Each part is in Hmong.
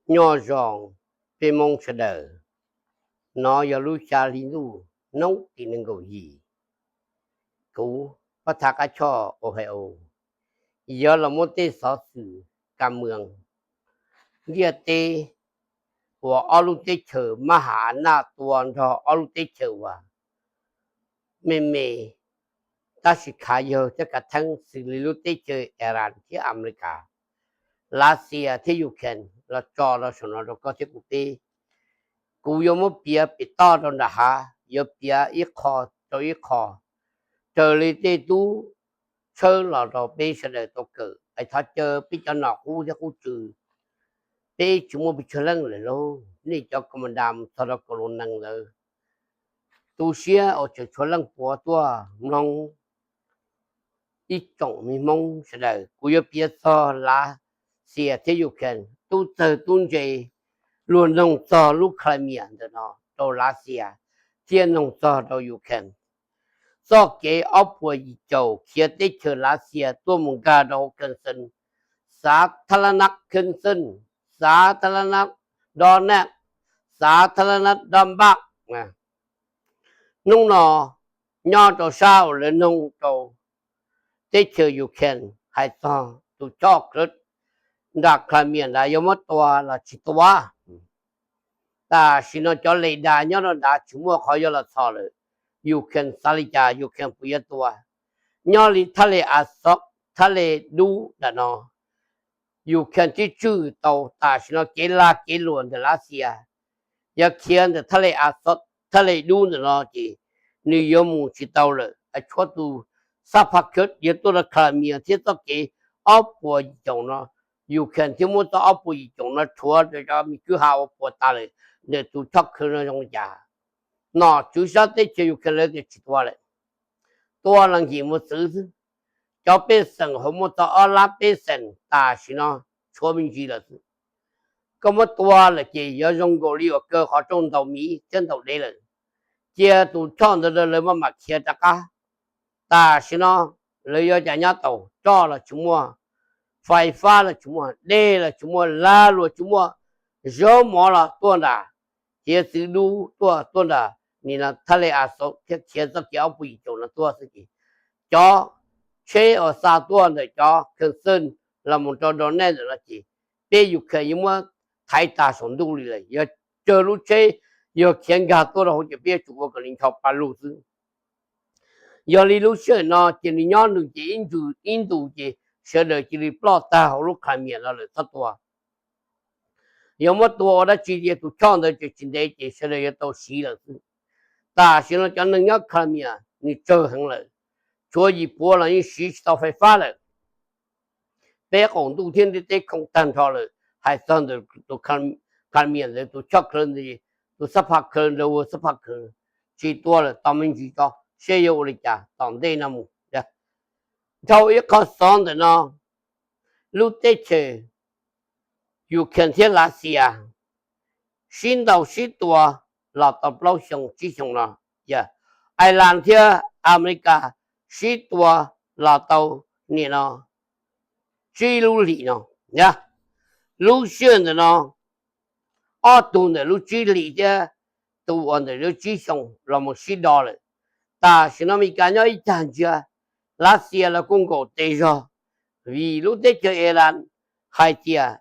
Nyob zoo peb Hmoob sawv daws, no yog lub xya hli ntuj hnub tim nees nkaum yim. Kuv Pab Thaj Qab Choj Ohio yuav los muab tej xov xwm kas mwm ntiaj teb uas ob lub teb chaws mab has naj tua nrog ob lub teb chaws uas me me tab sis khav yawg thiab khav theeb xws li lub teb chaws Iran thiab Amelikas, Lav Xias thiab Ukraine los tso rau saum no rau koj thiab kuv peb. Kuv yuav muab piav pem toj rau nram hav, yuav piav ib qho rau ib qho, raws li tej tub tshawb los rau peb sawv daws tau kawm. Es thov caw peb cov nom qub thiab qub tswv, peb tsis muaj pes tsawg leej lawm lauj, nej cov kaus ma das mus txog rau kaus lus nees lawm. Tu siab uas tseem tshuav leej puav tuaj mloog. Ib tsoom me Hmoob sawv daws, kuv yuav piav txog Lav Xias thiab Ukraine tub txawg tub ntse, luag noog txog lub Crimea ntawm no rau Lav Xias thiab noog txog rau Ukraine. Txoj kev ob puas yim caum khiav teb chaws Lav Xias tuaj mus nkag rau Kherson, xav thab lab nab Kherson, xav thab lab nab Donetsk, xav thab lab nab Donbas. Hnub no nyob rau sab uas lawv noog rau teb chaws Ukraine hais txog tus choj Kursk nram Crimea ntawd yuav muab tua los tsis tua. Tam sim no cov le das nyob rau nrad tsis muaj qhov yuav los txhos lawm. Ukraine xav li cas Ukraine puas yuav tua? Nyob li thaj le Azov, thaj le dub nram no, Ukraine twb tswj tau tam sim no kev lag kev luam ntawm Lav Xias. Yog khiav ntawm thaj le Azov, thaj le dub ntawm no ces nws yuav mus tsis tau lawm. Tshuav tus xab phab Kursk yuav tuaj rau Crimea thiab txoj kev ob puas yim caum no, Ukraine thiaj muab txoj ob puas yim caum no rhuav rau cov me kwj ha uas puas tas lawm ntawm tus choj Kursk no zoo li cas. Nom tswv sab teb chaws Ukraine lawv tias tsis tua lawm, tua los nkim mus txwv xwb. Cov pej xeem hauv muaj txog ob lab pej xeem tam sim no tshuav me ntsis lawm xwb. Koj muab tua lawm ces yuav zoo nkaus li uas kaw qhov rooj ntaus miv thiab ntaus dev lawm. Cia tus choj ntawd rau lawv maj mam khiav rov qab. Tam sim no lawv yuav cas nyob tau, roj los tsis muaj, fais fab los tsis muaj, dej los tsis muaj, lag luam tsis muaj, zaub mov los tuaj nram hiav txwv dub tuaj, tuaj nram nim no thaj le Azov thiab khiav txoj kev ob puas yim caum no tuaj xwb ces cov tsheb uas xa tuaj ntawm cov Kherson los mus rau Donetsk ntawm no ces peb Ukraine yuav muab thaiv tag saum ntuj li lawm. Yog tsawg lub tsheb yog khiav nkag tuaj rau hauv ces peb yuav tsum ua kom li ncho pa lug xwb. Yog li lub sij hawm no ces nws nyob nws ces ib ntus ces sawv daws cia li ploj tag hauv lub Crimea no lawm txhob tua. Yog muab tua ua dab tsi tias tus choj ntawd ces tsis ntev ces sawv daws yuav tau siv lawm xwb. Tam sim no cov neeg nyob Crimea nws tsawg heev lawm, tshuav yim puav los yeej siv tsis tau fais fab lawm. Peb qaum ntuj thiab ntiaj teb khoo tag nrho lawm. Hais txog ntawm tus Crimea ntawd, tus choj Kursk ntawd, tus xab phab Kursk ntawd, ua xab phab Kursk tsis tua lawm, tos me ntsis tso seb yuav ua li cas tom ntej no mus. Dhau ib qho xov ntawm no, lub teb chaws Ukraine thiab Lav Xias sib ntaus sib tua los tau plaub xyoo tsib xyoo no, yog Iran thiab Amelikas sib tua los tau nim no tsib lub hlis no. Lub sij hawm ntawm no ob tug ntawm lub tsib hlis thiab tus uas ntawm lub tsib xyoo los mus sib do lawm. Tam sim no Amelikas nyob ib tag ntsiag, Lav Xias los kuj nkaum tes zog, vim lub teb chaws Iran hais tias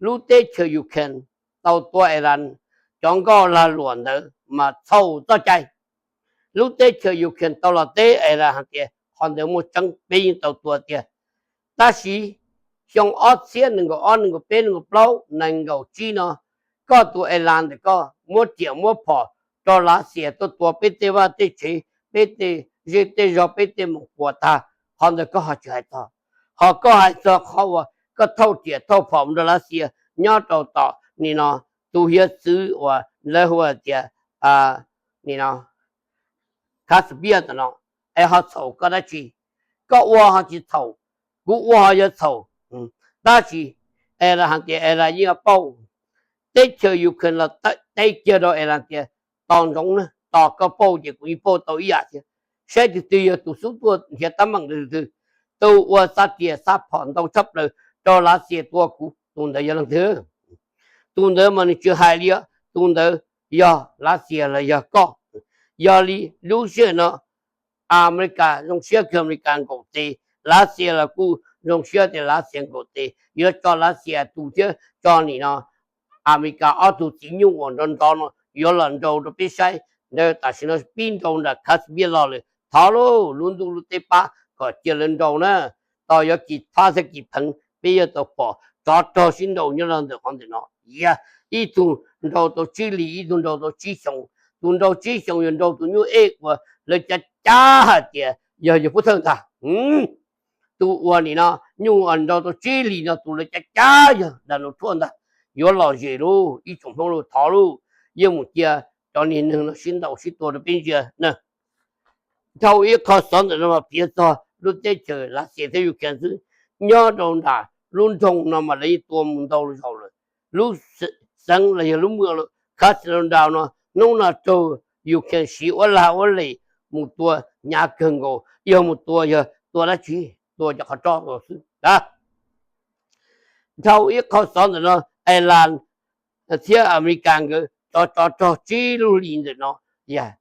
lub teb chaws Ukraine tau tua Iran cov nkoj lag luam ntawd mas txhaum txoj cai. Lub teb chaws Ukraine tau los teb Iran hais tias qhov ntawd muaj tseeb, peb yeej tau tua tiag. Tab sis xyoo ob txhiab nees nkaum ob, nees nkaum peb, nees nkaum plaub, nees nkaum tsib no, koj tus Iran ntawm koj muab riam muab phom rau Lav Xias tuaj tua peb tej vaj tej tsev, peb tej zej tej zog, peb tej moos puas tag, qhov ntawd koj ho tsis hais txog. Ho koj hais txog qhov uas koj thauj riam thauj phom mus rau Lav Xias nyob rau tom nim no tus hiav txwv uas lawv hu tias nim no Kaspeia tom no, es ho txhaum koj dab tsi? Koj ua ho tsis txhaum, kuv ua ho yuav txhaum. Tab sis Iran hais tias Iran yeej yuav pauj. Teb chaws Ukraine los teb kiag rau Iran tias tos ntsoov na, tos koj pauj ces kuv yeej pauj tau ib yam thiab. Saib tus twg yog tus xub tuaj nrhiav teeb meem ntawd, tus twg, tus uas xa riam xa phom ntau tshaj plaws rau Lav Xias tua kuv, tus ntawd yog leej twg? Tus ntawd mas nws tsis hais li, tus ntawd yog Lav Xias los yog koj. Yog li lub sij hawm no Amelikas zoo siab kawg Amelikas nkaum tes, Lav Xias los kuj zoo siab tias Lav Xias nkaum tes, yuav tso Lav Xias tus thiab tso nim no Amelikas ob tug txiv nyuj uas nrov nrov no yuav los nrau rau peb saib. Ntawd tam sim no pib nrau nram Kav Xi Npiaj Los lawm, thov lauj, lub ntuj lub teb pab kom cia lawv nrau na. Tos yuav kis phab thiab kis pheev peb yuav tau pom tsov rog sib nrau nyob rau ntawm qhov ntawm no. Yog ib tug nrau tau tsib hlis, ib tug nrau tau tsib xyoos. Tus nrau tsib xyoos yog nrau tus nyuj ej uas lawv cav cav hais tias yog yawg Pub Thawj ntag. Tus uas nim no nyuj nrau tau tsib hlis no tus lawv cav cav yog Donald Trump ntag. Yuav lom zem lauj ib tsoom Hmoob lauj, thov lauj, yeej mus cia cov niag neeg no sib ntaus sib tua rau peb ntsia na. Dhau ib qho xov ntawm no mas piav txog lub teb chaws Lav Xias thiab Ukraine xwb. Nyob rau nram lub nroog no mas lawv yeej tua mus ntau zaus lawm. Lub xeev los yog lub mwam Krasnodar no hnub no raug Ukraine siv ua lag ua les mus tua hnyav kawg nkaus, yog mus tua yog tua dab tsi? Tua cov qhov rob xwb. Dhau ib qho xov ntawm no, Iran thiab Amelikas nkawd tsov tsov rog tsib lub hlis ntawm no, yog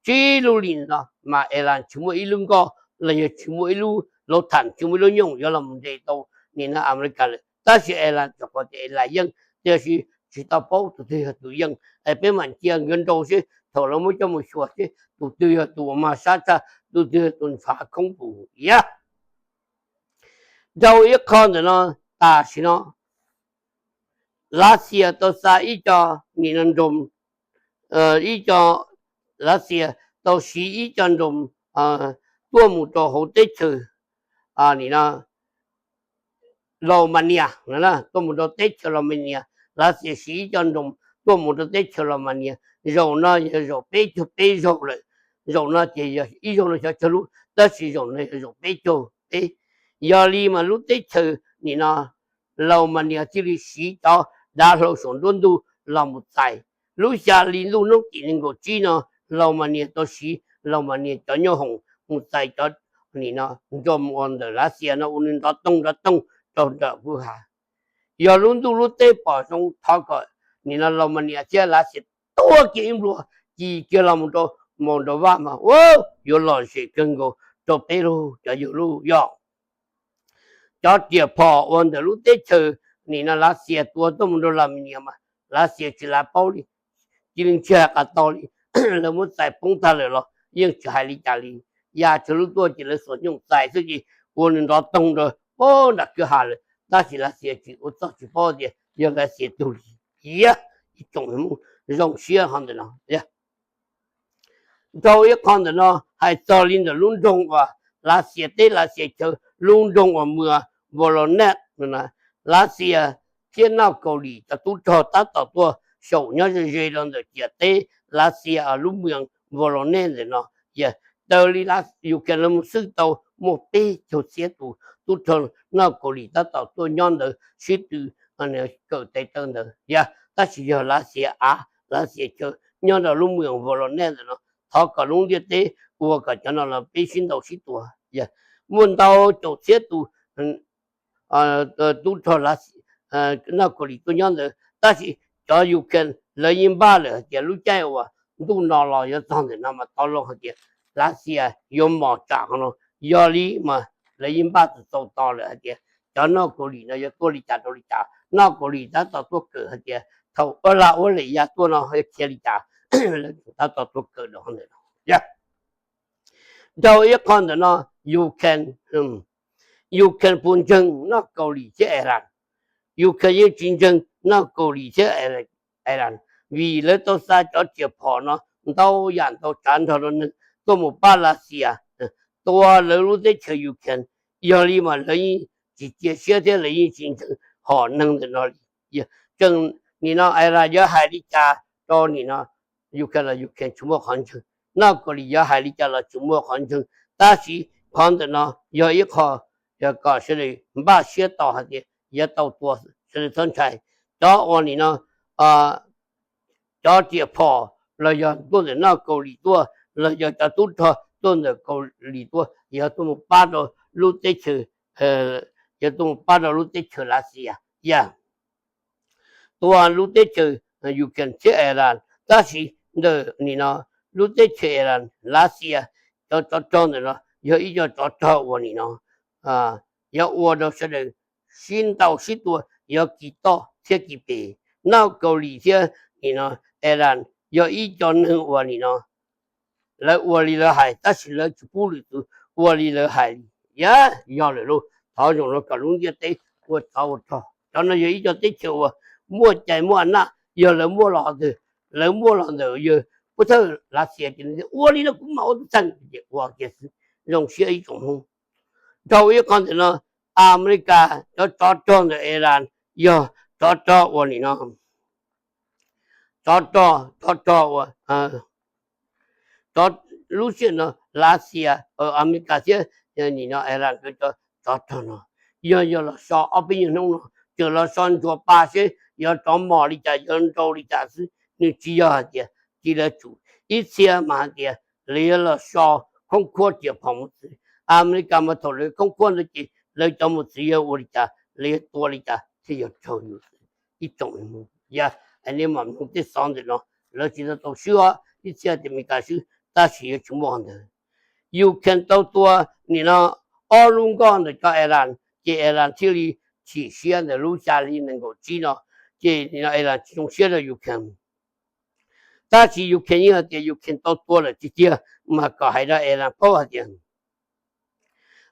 tsib lub hlis ntawm no mas Iran tsis muaj ib lub nkoj los yog tsis muaj ib lub lauv tham, tsis muaj ib lub nyooj yuav los mus nres tau nim no Amelikas lawm. Tab sis Iran txawm qhov tias Iran yeej, tiam sis tsis tau paub tus twg yog tus yeej. Es peb mam cia nkawd nrau seb, thaum lawv muab coj mus xyuas seb tus twg yog tus uas mag sab tshaj, tus twg yog tus ntshav khoob tus. Yog dhau ib qho ntawm no, tam sim no Lav Xias tau xa ib co nim no nroo, ib co, Lav Xias tau siv ib co nroo tuaj mus rau hauv teb chaws nim no Laumanias, tuaj mus rau teb chaws Laumanias. Lav Xias siv ib co nroo tuaj mus rau teb chaws Laumanias. Zaum no yog zaum peb caug peb zaug lawm. Zaum no ces yog ib zaug no xyov tsawg lub, tab sis zaum no yog zaum peb caug peb. Yog li mas lub teb chaws nim no Laumanias thiaj li siv cov dav hlau saum nruab ntug los mus txais. Lub xya hli ntuj hnub tim nees nkaum tsib no, Laumanias tau siv Laumanias cov nyoob hoom mus txais cov nim no nroo uas ntawm Lav Xias no ua nws nrov toog nrov toog rau nram kwj ha. Yog lub ntuj lub teb pom zoo thov kom nim no Laumanias thiab Lav Xias tua kiag ib nplua, ci kiag los mus rau Moldova mas ua yuav lom zem kawg nkaus rau peb lub cov yawg lub yog cov riam phom uas ntawm lub teb chaws nim no Lav Xias tua tuaj mus rau Laumanias mas Lav Xias tsis lav paub li, cia li ntsia qas tau li. Lawv muab txais poob tag lawm los yeej tsis hais li cas li. Ya tsawg lub tuaj ces lawv xuas nyooj txais xwb ces ua nws nrov toog rau poob nram kwj ha lawm. Tab sis Lav Xias tsis ua txuj tsis paub tias yog Lav Xias tug li. Yog ib tsoom zoo siab ho ntawm no. Dhau ib qho ntawm no hais txog li ntawm lub nroog uas Lav Xias teb Lav Xias chaw, lub nroog uas mws Volonezh, Lav Xias thiab North Korea cov tub rog tab tom tuaj xyaum nyob ze ze rau ntawm ciam teb Lav Xias lub mws Volonezh ntawm no. Yog raws li Ukraine lawv mus xwb tau muaj peb caug txhiab tus tub rog North Korea tab tom tuaj nyob ntawd sib tw kawm tes taw ntawd. Yog tab sis yog Lav Xias av, Lav Xias chaw nyob rau lub mws Volonezh ntawm no. Thov kom lub ntiaj teb ua kom cov no los peb sib ntaus sib tua. Yog muaj ntau caum txhiab tus tub rog North Korea tuaj nyob ntawd, tab sis cov Ukraine lawv yeej npaj lawm hais tias lub caij uas ntuj no los yuav txog ntawm no mas tau loo hais tias Lav Xias yuav mos tsam qhov no. Yog li mas lawv yeej npaj txaus txaus tos lawm hais tias cov North Korea no yuav tuaj li cas rau li cas. North Korea tab tom tuaj kawm hais tias thaum ua lag ua lam ya tuaj no yuav khiav li cas, lawv tab tom tuaj kawm rau qhov ntawm no. Dhau ib qho ntawm no, Ukraine, Ukraine puas ntseeg North Korea thiab Iran? Ukraine yeej tsis ntseeg North Korea thiab Iran, vim lawv tau xa cov riam phom no ntau yam ntau tsav nrog rau neeg tuaj mus pab Lav Xias tua lawv lub teb chaws Ukraine. Yog li mas lawv yeej tsis cia siab thiab lawv yeej tsis ntseeg hom neeg ntawm no li. Tseem nim no Iran yuav hais li cas rau nim no Ukraine los Ukraine tsis muaj qhov ntseeg, North Korea yuav hais li cas los tsis muaj qhov ntseeg. Tab sis qhov ntawm no yog ib qho kom sawv daws npaj siab tos hais tias yuav tau tua, sawv daws txhob ntshai. Cov uas nim no cov riam phom los yog tuaj ntawm North Korea tuaj, los yog cov tub rog tuaj ntawm Korea tuaj, yog tuaj mus pab rau lub teb chaws, yog tuaj mus pab rau lub teb chaws Lav Xias. Yog tua lub teb chaws Ukraine thiab Iran, tab sis ntawm nim no lub teb chaws Iran, Lav Xias cov tsov rog ntawm no yog ib co tsov rog uas nim no yuav ua rau sawv daws sib ntaus sib tua, yuav kis toj thiab kis pes. Noj Kaus Lim thiab nim no Iran yog ib co neeg uas nim no lawv ua li lawv hais tab sis lawv tsis pub lwm tus ua li lawv hais li. Yog lawm lauj, thov zoo rau kom lub ntiaj teb ua tsov ua rog. Cov no yog ib co teb chaws uas muaj cai muaj naj, yog lawv muaj los ntawm, lawv muaj los ntawm yawg pub thawj Lav Xias ces ua li no kuv mam ua tub txeeg ces ua kiag xwb. Zoo siab ib tsoom Hmoob. Dhau ib qho ntawm no, Amelikas cov tsov rog ntawm Iran yog tsov rog uas nim no tsov rog, tsov rog uas lub sij hawm no Lav Xias, Amelikas thiab nim no Iran cov tsov rog no yog yog los so ob peb nyuag hnub no, tseem los so ntsuas pa seb yuav rov mos li cas, yuav nrau li cas xwb. Nws tsis yog hais tias cia li tsum, ib txhia mas hais tias lawv yuav los so khoob khuab riam phom mus txwv. Amelikas mas thaum lawv khoob khuab ntawd ces lawv cov mus txwv yog ua li cas, lawv yuav tua li cas thiaj yuav raug yus txwv. Ib tsoom Hmoob, yog hais nej mam mloog tej xov ntawm no, lawv tsis tau tau swb os, ib txhia tias Amelikas swb, tab sis yuav tsis muaj ntawd. Ukraine tau tua nim no ob lub nkoj ntawm cov Iran, ces Iran thiaj li chim siab ntawm lub xya hli nees nkaum tsib no, ces nim no Iran tsis zoo siab rau Ukraine. Tab sis Ukraine yeej hais tias Ukraine tau tua lawm tiag tiag, mas kom hais rau Iran paub hais tias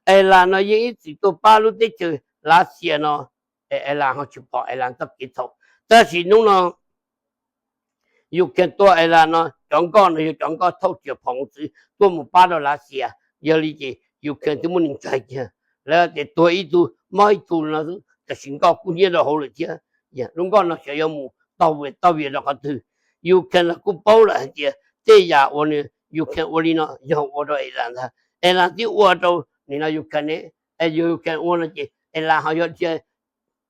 Iran no yeej ib txwm tuaj pab lub teb chaws Lav Xias no, Iran ho tsis pom Iran txoj kev txhaum. Tab sis hnub no Ukraine tua Iran no, cov nkoj no yog cov nkoj thauj riam phom mus txwv tuaj mus pab rau Lav Xias. Yog li ces Ukraine twb muaj neeg ntshai kiag, lawv tias tuag ib tug mob ib tug no, tam sim nkoj kub hnyiab rau hauv lawm thiab. Lub nkoj no xyov yuav mus tau toj vias rau qhov twg. Ukraine los kuj paub lawm hais tias tej yam uas Ukraine ua li no yog ua rau Iran ntag. Iran twb ua rau nim no Ukraine, yog Ukraine ua no ces Iran ho yog dhia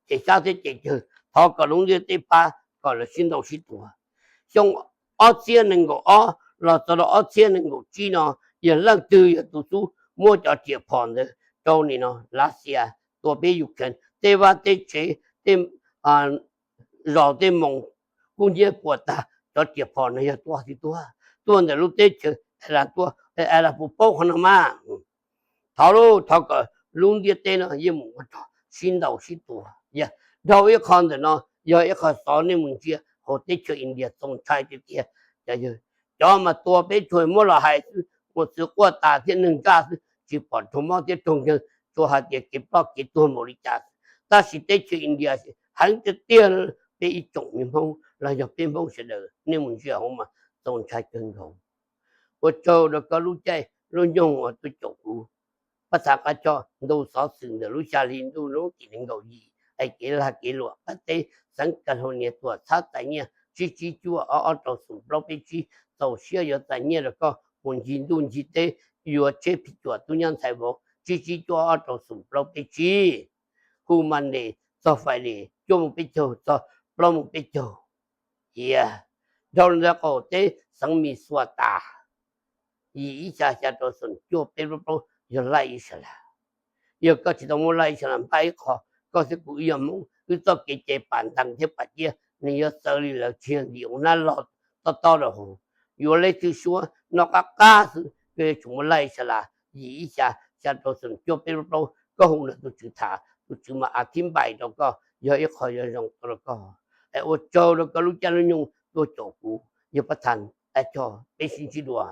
ces xyab thiab ces cawg. Thov kom lub ntiaj teb pab kom lawv sib ntaus sib tua. Xyoo ob txhiab nees nkaum ob los txog rau ob txhiab nees nkaum tsib no, yog leej twg yog tus xub muab cov riam phom ntawd rau nim no Lav Xias tua peb Ukraine, tej vaj tej tsev, tej zos tej moos kub hnyiab puas tag, cov riam phom no yog tuaj twg tuaj? Tuaj ntawm lub teb chaws Iran tuaj, Iran puas paub qhov no mas? Thov lauj, thov kom lub ntiaj teb no yeej mus ua rog sib ntaus sib tua. Dhau ib qho ntawm no yog ib qho xov nej mus ntsia hauv teb chaws India txaus ntshai tiag tiag. Cov mas tua peb tsuas muab los hais xwb, mus txwv quaj tas thiab neeg ntsaj xwb, tsis pom raug mob thiab raug nkeeg, tsuas hais tias kev ploj kev tuag npaum li cas xwb. Tab sis teb chaws India heev tiag tiag, peb ib tsoom me Hmoob los yog peb Hmoob sawv daws nej mus ntsia hauv mas txaus ntshai kawg nkaus. Ua tsaug rau koj lub caij lub nyoog uas tuaj caum kuv. Pab txhawb qab coj ntu xov xwm ntawm lub xya hli ntuj lub tim nees nkaum yim, es kev lag kev luam qab teb xeev California tuam txhab txais nyiaj tsib tsib cuaj ob ob rau xoom plaub peb tsib. Txaus siab yuav txais nyiaj rau koj mus ncig ntuj ncig teb, yuav tsheb phim cuam tub nyab ntxhais vauv tsib tsib cuaj ob rau xoom plaub peb tsib. Hu mas nes txog fais les cuaj mus peb caug txog plaub mus peb caug. Dhau li ntawd qaum teb xeev Mis Xuas tas, yim ib xya xya rau xoom cuaj peb plaub plaub yog laij ib sab las. Yog koj tsis tau muaj laij ib sab las npaj ib qho, koj thiab kuv wb yog Hmoob, wb txoj kev cai pam ntees thiab pam ciaj nws yuav txawv li lawv tsis yog ntim ua nab log tob tob rau hauv. Yuav leej twg suab noj qab qab xwb, koj yuav tsum muaj laij ib sab las yim ib xya xya rau xoom cuaj peb plaub plaub, koj hu nrog tus tswv tham, tus tswv mas a thib npais rau koj, yog ib qho yuav zoo rau koj. Es ua tsaug rau koj lub caij lub nyoog tuaj caum kuv, yog pab txhawb qab coj peb sib ntsib dua.